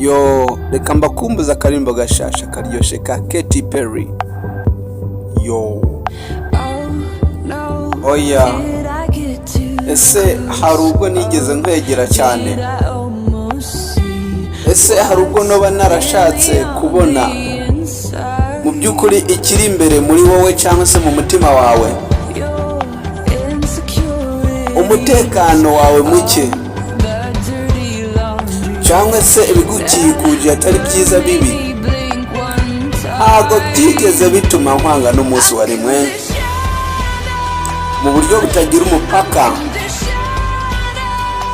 Yo, reka mbakumbuze akarimbo gashasha karyoshe ka Katy Perry. Yo, oya, ese hari ubwo nigeze nkwegera cyane? Ese hari ubwo noba narashatse kubona mu by'ukuri ikiri imbere muri wowe cyangwa se mu mutima wawe, umutekano wawe muke cyangwa se ibigukikuje atari byiza bibi? Ntabwo byigeze bituma nkwanga n'umunsi wa rimwe. Mu buryo butagira umupaka,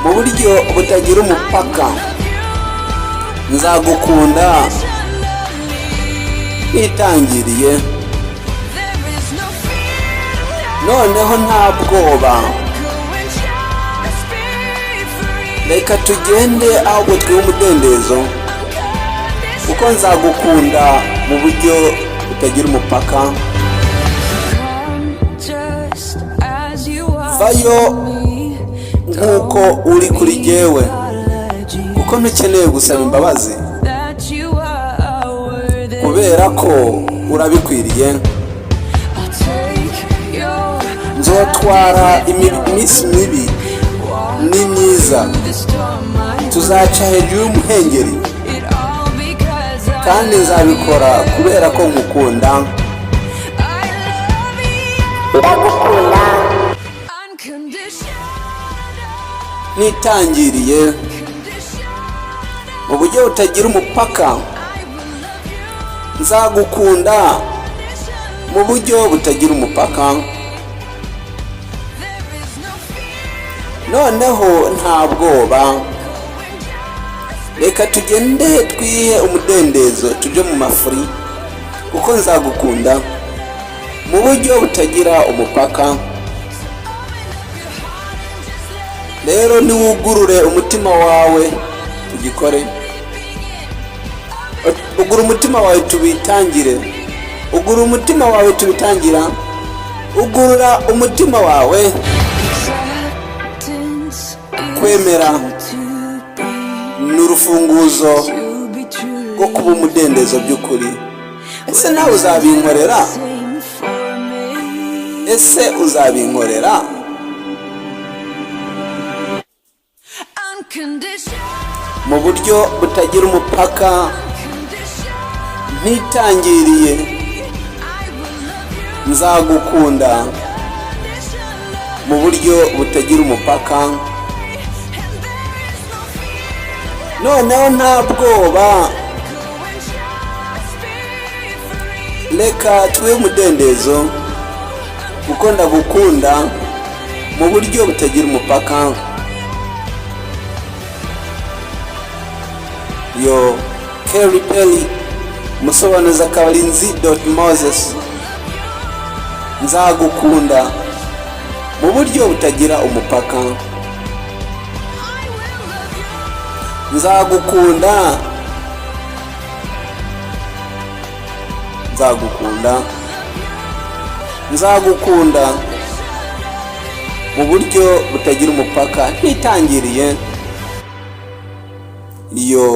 mu buryo butagira umupaka, nzagukunda ntitangiriye. Noneho nta bwoba, reka tugende ahubwo twihe umudendezo, kuko nzagukunda mu buryo butagira umupaka. Vayo nk'uko uri kuri jyewe, kuko ntukeneye gusaba imbabazi kubera ko urabikwiriye. Nzotwara iminsi mibi n'imyiza, tuzaca hejuru y'umuhengeri, kandi nzabikora kubera ko nkukunda. Ndagukunda. Nitangiriye, mu buryo butagira umupaka, nzagukunda mu buryo butagira umupaka. Noneho nta bwoba, reka tugende twihe umudendezo, tujye mu mafuri, kuko nzagukunda mu buryo butagira umupaka. Rero niwugurure umutima wawe tugikore. Ugura umutima wawe tubitangire, ugura umutima wawe tubitangira, ugurura umutima wawe. Kwemera ni urufunguzo rwo kuba umudendezo by'ukuri. Ese nawe uzabinkorera? Ese uzabinkorera? Mu buryo butagira umupaka, ntitangiriye, nzagukunda mu buryo butagira umupaka. Noneho nta bwoba, reka tube umudendezo, kuko ndagukunda mu buryo butagira umupaka. Yo, Kerry Perry, umusobanuzi akaba ari Nzi dot Moses. Nzagukunda mu buryo butagira umupaka. Nzagukunda, nzagukunda, nzagukunda mu buryo butagira umupaka ntitangiriye. Iyo